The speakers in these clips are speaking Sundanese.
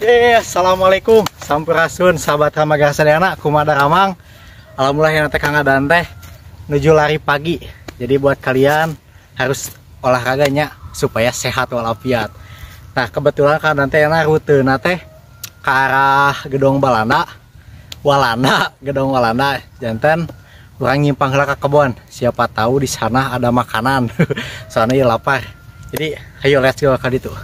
Oke, assalamualaikum, sampurasun sahabat Ramaga sadayana, kumaha ramang. Alhamdulillah yang teh Kang Adan teh nuju lari pagi. Jadi buat kalian harus olahraganya supaya sehat walafiat. Nah, kebetulan Kang Adan teh rutena teh ke arah Gedong Balanda, Walanda, Gedong Walanda, janten urang nyimpang heula ka kebon. Siapa tahu di sana ada makanan. Soalnya ya lapar. Jadi, ayo let's go ka ditu.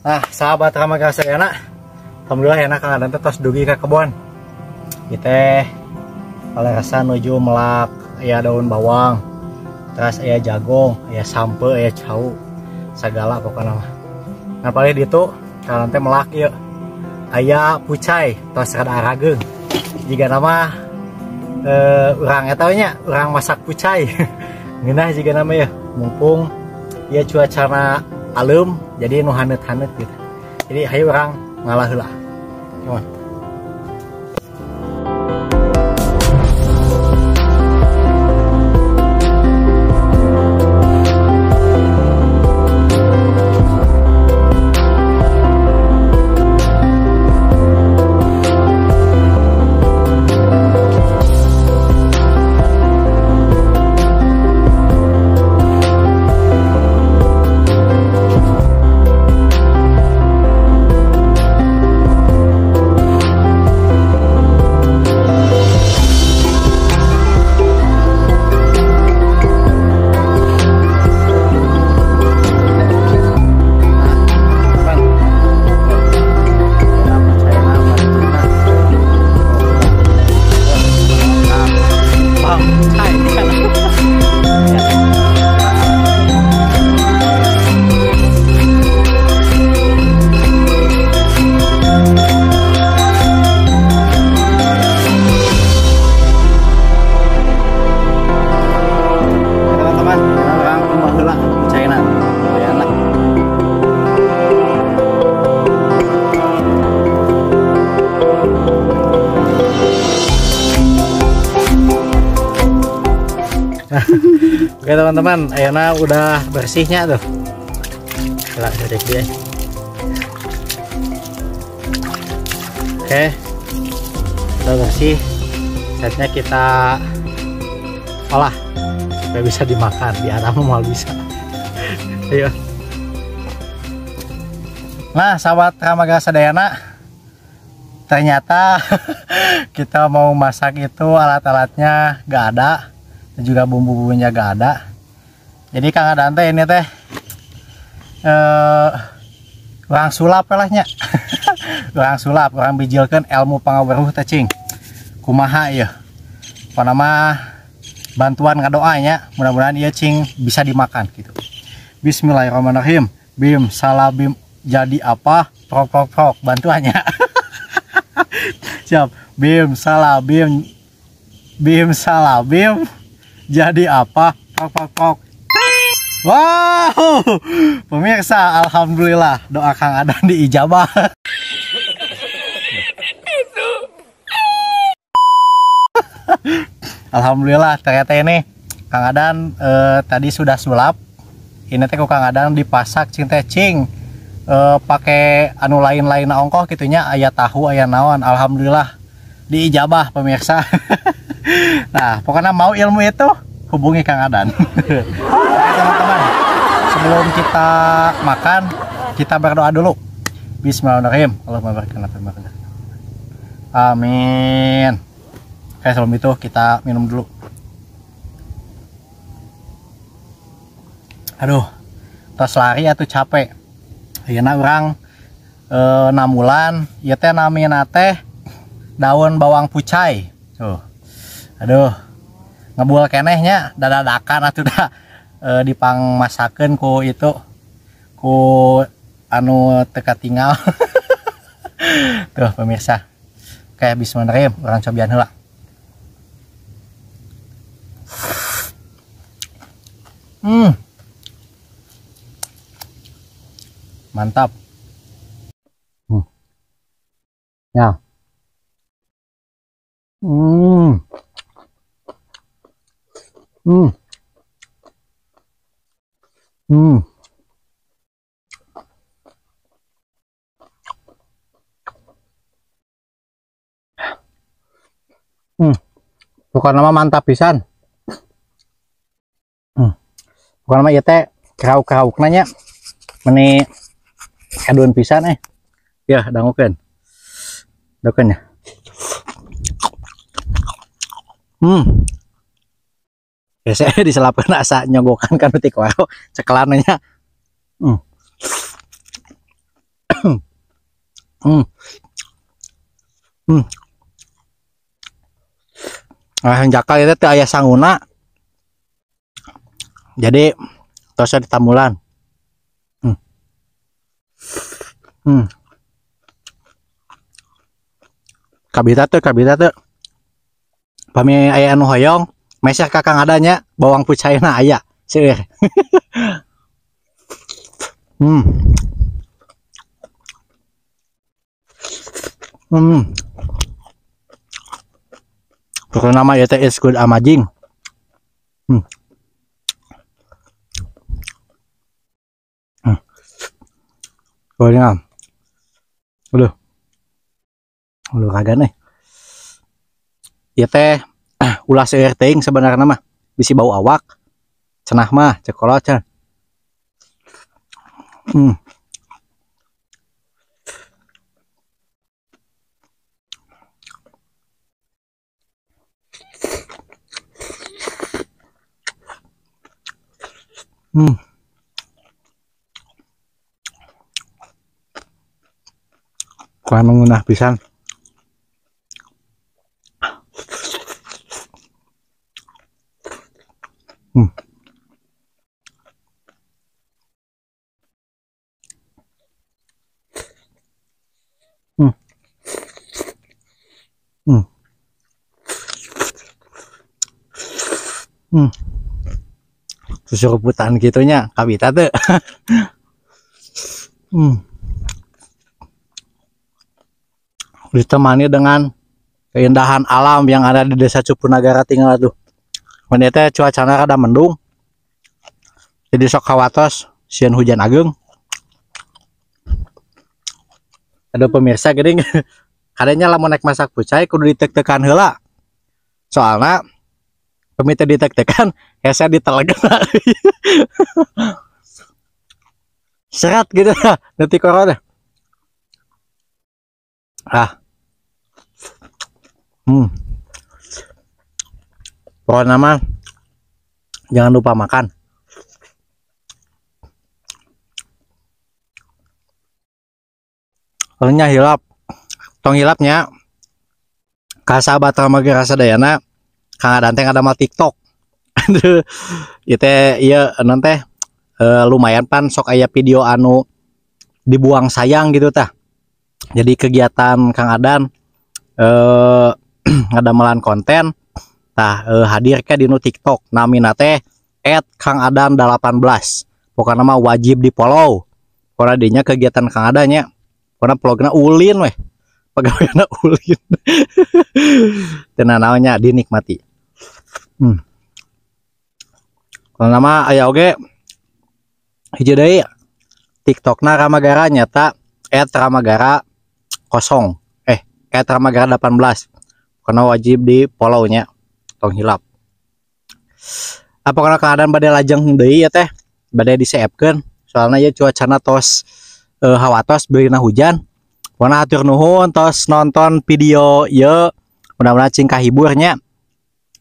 Nah, sahabat Ramaga sadayana, alhamdulillah enak Kang Adan teh tos dugi ka kebon. Ieu teh rasa nuju melak aya daun bawang, terus aya jagung, aya sampe, aya cau, sagala pokokna mah. Nah, paling ditu Kang Adan teh melak ieu. Aya pucai tos rada arageung. Jigana mah urang eta nya, urang masak pucai. Ngeunah jigana mah ya, mumpung ieu cuacana alem jadi nu hanet-hanet gitu. Jadi hayu urang ngalah heula. Cuman. Oke teman-teman, ayeuna udah bersihnya tuh. Lah dari dia. Oke, udah bersih. Saatnya kita olah supaya bisa dimakan. Di arah mau bisa. Ayo. Nah, sahabat Ramaga sadayana, ternyata kita mau masak itu alat-alatnya gak ada. Juga bumbu-bumbunya gak ada. Jadi Kang Adan teh ini teh urang sulap lah nya. Urang sulap, urang bijilkeun ilmu pangaweruh teh cing. Kumaha ieu? Pokona mah bantuan ngadoa nya, mudah-mudahan ieu cing bisa dimakan gitu. Bismillahirrahmanirrahim. Bim salabim jadi apa? Prok prok prok bantuannya. Siap. Bim salabim bim salabim jadi apa? Prok prok prok. Wow, pemirsa, alhamdulillah doa Kang Adan diijabah. Alhamdulillah ternyata ini Kang Adan tadi sudah sulap. Ini teh ku Kang Adan dipasak cing teh cing pakai anu lain-lain ongkoh gitunya, aya tahu aya naon. Alhamdulillah diijabah pemirsa. Nah, pokoknya mau ilmu itu hubungi Kang Adan. Oke teman-teman, sebelum kita makan, kita berdoa dulu. Bismillahirrahmanirrahim. Allahumma barik lana fi ma razaqtana. Amin. Oke, sebelum itu kita minum dulu. Aduh, tos lari atuh capek. Ayeuna urang namulan, ieu teh namina teh daun bawang pucai. Tuh. Aduh, ngebul kenehnya dadadakan atuh dah dipangmasakeun ku itu ku anu teka tinggal. Tuh pemirsa. Oke, bismillahirrahmanirrahim, urang cobian heula. Mantap. Ya. Pokokna mah mantap pisan. Pokokna mah ieu teh krauk-kraukna nya meni edun pisan. Ya, dangukeun. Dangukeun ya. Biasa diselapkeun asa nyogokan kan ti koero cekelan nya. Ah, jakal itu teh aya sanguna. Jadi tos ditamulan. Kabita teu. Pami aya anu hoyong, meser ka Kang Adan nya bawang pucaina aya. Seueur. Pokokna mah ieu teh is good amazing. Gorengan. Aduh. Aduh kagak nih. Ieu teh ulah seueur teuing sebenarna mah. Bisi bau awak. Cenah mah cek kolot cenah. Kurang mengunah pisan. Susuruputan gitunya kabita tuh. Ditemani dengan keindahan alam yang ada di Desa Cupunagara tinggal tuh. Mun teh cuacana rada mendung. Jadi sok kawatos sieun hujan ageung. Aduh pemirsa geuning. Kadanya lamun naik masak pucai kudu ditek-tekan heula. Soalna pemi teu ditek-tekan hese diteleg. Serat gitu nanti corona. Ah. Pokoknya mah jangan lupa makan. Soalnya hilap. Tong hilapnya ka sahabat Ramagera sadayana Kang Adan teh ngadamel TikTok. Aduh, ieu teh ieu naon teh lumayan pan sok aya video anu dibuang sayang gitu tah. Jadi kegiatan Kang Adan ngadamelan konten tah hadir ke dinu TikTok namina teh @kangadan18. Pokokna mah wajib di follow. Pokokna dinya kegiatan Kang Adan nya. Pokokna vlogna ulin weh. Pegawaina ulin. Teu nanaonnya dinikmati. Kalau nama aya oge hiji deui TikTokna Ramagara nyata @ramagara kosong @ramagara18. Karena wajib di follow nya, tong hilap. Apa karena keadaan bade lajeng deui ya teh, bade diseepkeun soalna ya cuacana tos hawatos beurina hujan. Pokona hatur nuhun tos nonton video ieu, mudah-mudahan cing kahibur nya.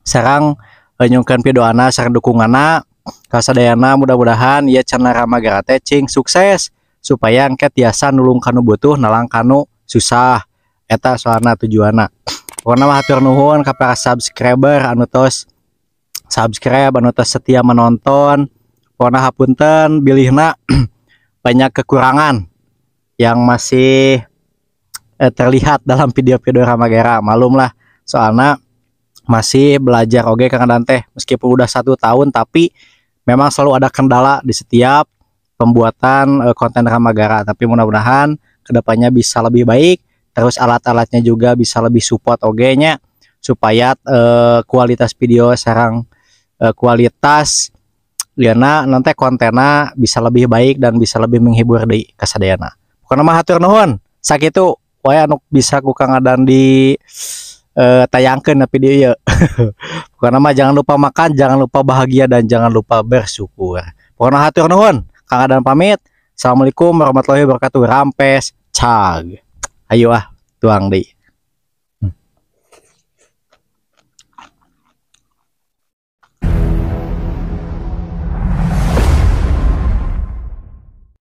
Sareng nyungkeun pidoana sareng dukunganna kasadayana, mudah-mudahan ieu channel Ramagara teh cing sukses supaya engke tiasa nulung kanu butuh nalang kanu susah. Eta soalna tujuanna. Pokona mah hatur nuhun ka para subscriber anu tos subscribe, anu tos setia menonton. Pokona hapunten bilihna banyak kekurangan yang masih terlihat dalam video-video Ramagara. Malum lah soalna masih belajar oge Kang Adan teh, meskipun udah 1 tahun tapi Memang selalu ada kendala di setiap pembuatan konten Ramagara, tapi mudah-mudahan kedepannya bisa lebih baik, terus alat-alatnya juga bisa lebih support oge nya, supaya kualitas video sareng kualitas liana nanti kontennya bisa lebih baik dan bisa lebih menghibur di kasadayana. Pokoknya mah hatur nuhun, sakitu wae anu bisa ku Kang Adan di tayangkeun na video ieu. Pokoknya mah jangan lupa makan, jangan lupa bahagia, dan jangan lupa bersyukur. Pokoknya hatur nuhun, Kang Adan pamit. Assalamualaikum warahmatullahi wabarakatuh. Rampes cag. Ayo ah, tuang deui.